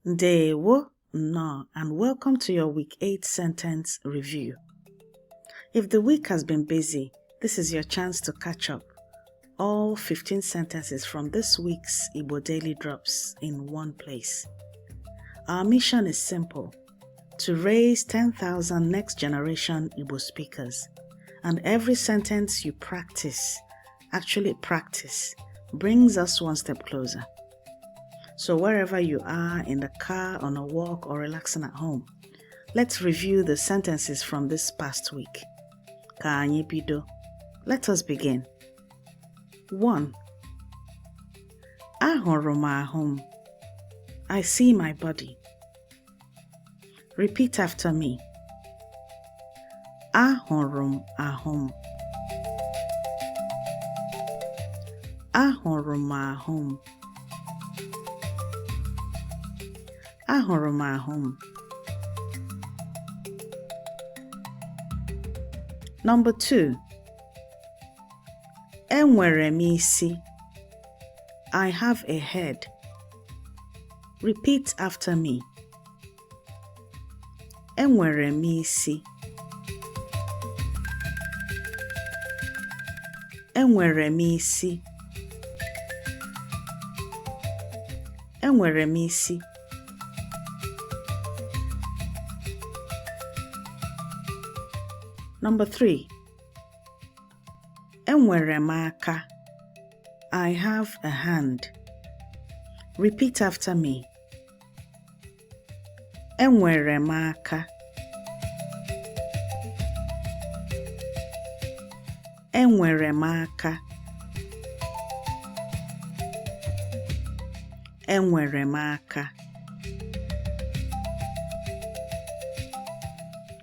Ndewo, no, and welcome to your Week 8 sentence review. If the week has been busy, this is your chance to catch up. All 15 sentences from this week's Igbo Daily Drops in one place. Our mission is simple: to raise 10,000 next generation Igbo speakers. And every sentence you practice, brings us one step closer. So wherever you are, in the car, on a walk, or relaxing at home, let's review the sentences from this past week. Ka anyị bido. Let us begin. 1. Ahụrụ m ahụ m. I see my body. Repeat after me. Ahụrụ m ahụ m. Ahụrụ m ahụ m. Ahụrụ m ahụ m. Number 2. Enwere m isi. I have a head. Repeat after me. Enwere m isi. Enwere m isi. Enwere m isi. Number 3. Enwere m aka. I have a hand. Repeat after me. Enwere m aka. Enwere m aka. Enwere m aka.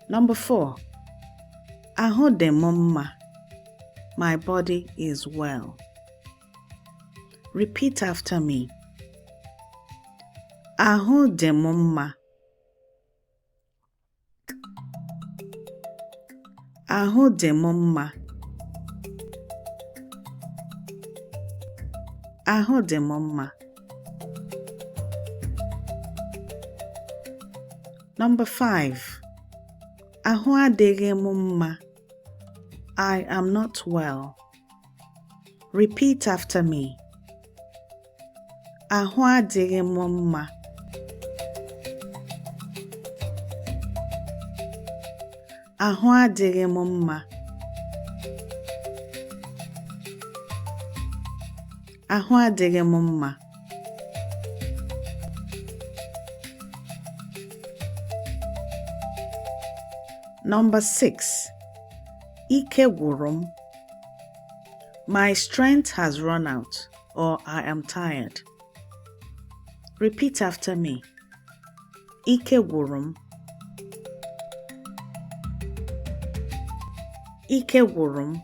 Number 4. Ahụ dị m mma. My body is well. Repeat after me. Ahụ dị m mma. Ahụ dị m mma. Ahụ dị m mma. Number 5. Ahụ adịghị m mma. I am not well. Repeat after me. Ahụ adịghị m mma. Ahụ adịghị m mma. Ahụ adịghị m mma. Number 6. Ike gwurụ m. My strength has run out, or I am tired. Repeat after me. Ike gwurụ m. Ike gwurụ m.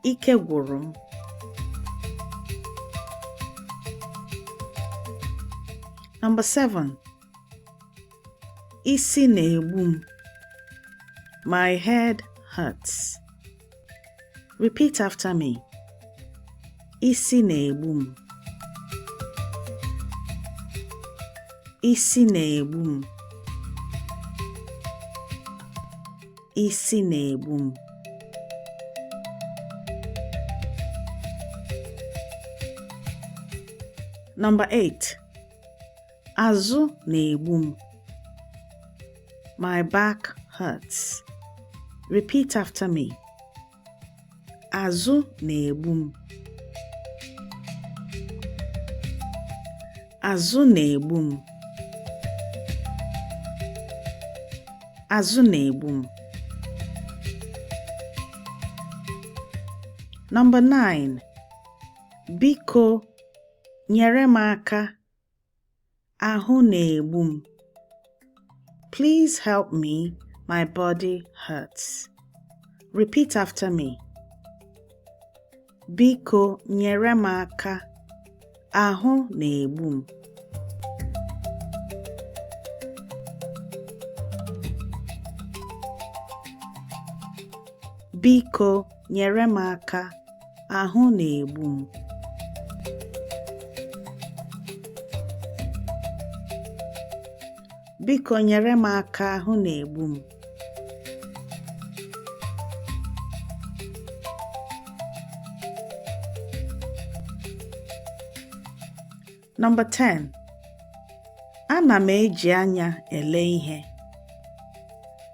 Ike gwurụ m. Number 7. Isi na-egbu m. My head hurts. Repeat after me. Isi na-egbu m. Isi na-egbu m. Isi na-egbu m. Number 8. Azụ na-egbu m. My back hurts. Repeat after me. Azụ na-egbu m. Azụ na-egbu m. Azụ na-egbu m. Number 9. Biko, nyere m aka. Ahụ na-egbu m. Please help me. My body hurts. Repeat after me. Biko, nyere m aka. Ahụ na-egbu m. Biko, nyere m aka. Ahụ na-egbu m. Biko nyere m aka, hụ na-egbu m. Number 10. Ana m eji anya ele ihe.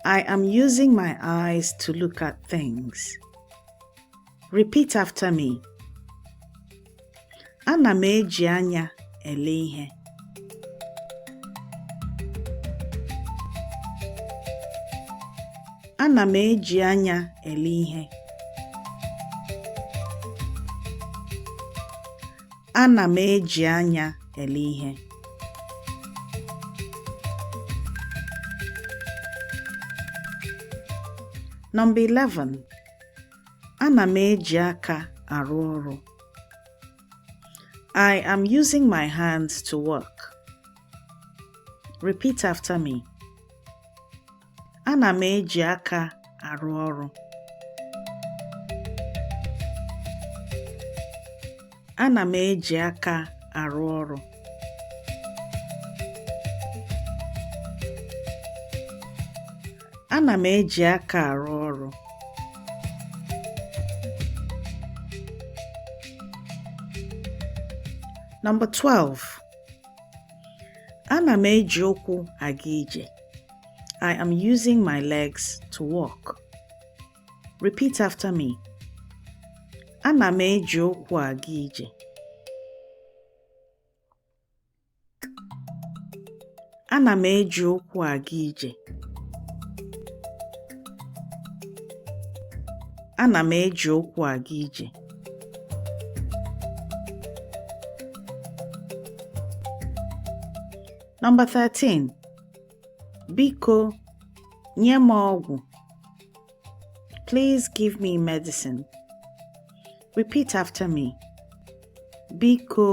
I am using my eyes to look at things. Repeat after me. Ana m eji anya ele ihe. Ana m eji anya ele ihe. Ana m eji anya ele ihe. Number 11. Ana m eji aka arụ ọrụ. I am using my hands to work. Repeat after me. Ana m eji aka arụ ọrụ. Ana m eji aka arụ ọrụ. Ana m eji aka arụ ọrụ. Number 12. Ana m eji ụkwụ aga ije. I am using my legs to walk. Repeat after me. Ana m eji ụkwụ aga ije. Ana m eji ụkwụ aga ije. Ana m eji ụkwụ aga ije. Number 13. Biko, nye m ọgwụ. Please give me medicine. Repeat after me. Biko,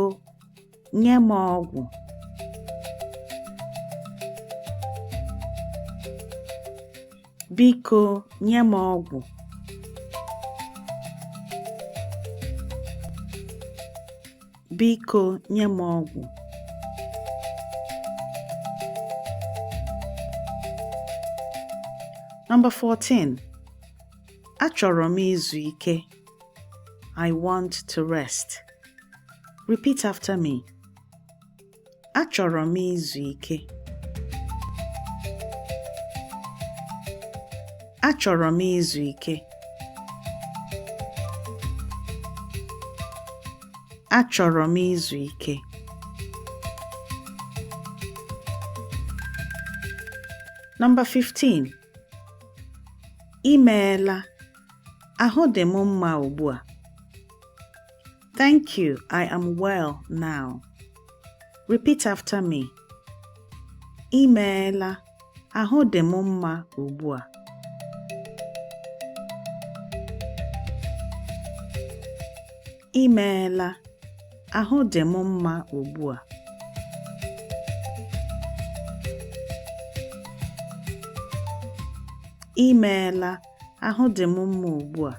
nye m ọgwụ. Biko, nye m ọgwụ. Biko, nye m ọgwụ. Number 14. Achọrọ m izu ike. I want to rest. Repeat after me. Achọrọ m izu ike. Achọrọ m izu ike. Achọrọ m izu ike. Number 15. Imeela. Ahụ dị m mma ugbu a. Thank you, I am well now. Repeat after me. Imeela. Ahụ dị m mma ugbu a. Imeela. Ahụ dị m mma ugbu a. Imeela. Ahụ dị m mma ugbu a.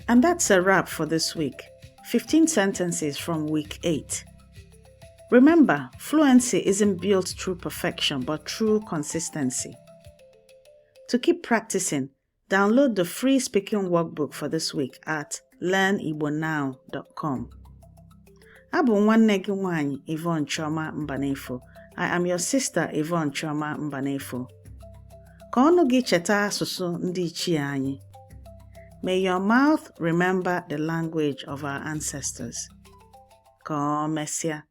And that's a wrap for this week. 15 sentences from week 8. Remember, fluency isn't built through perfection, but through consistency. To keep practicing, download the free speaking workbook for this week at learnigbonnow.com. Abụ nwanne gị nwanyị Yvonne Chioma Mbanefo. I am your sister Yvonne Chioma Mbanefo. Ka ọnụ gị cheta asụsụ ndị ichie anyị. May your mouth remember the language of our ancestors. Ka o mesịa.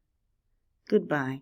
Goodbye.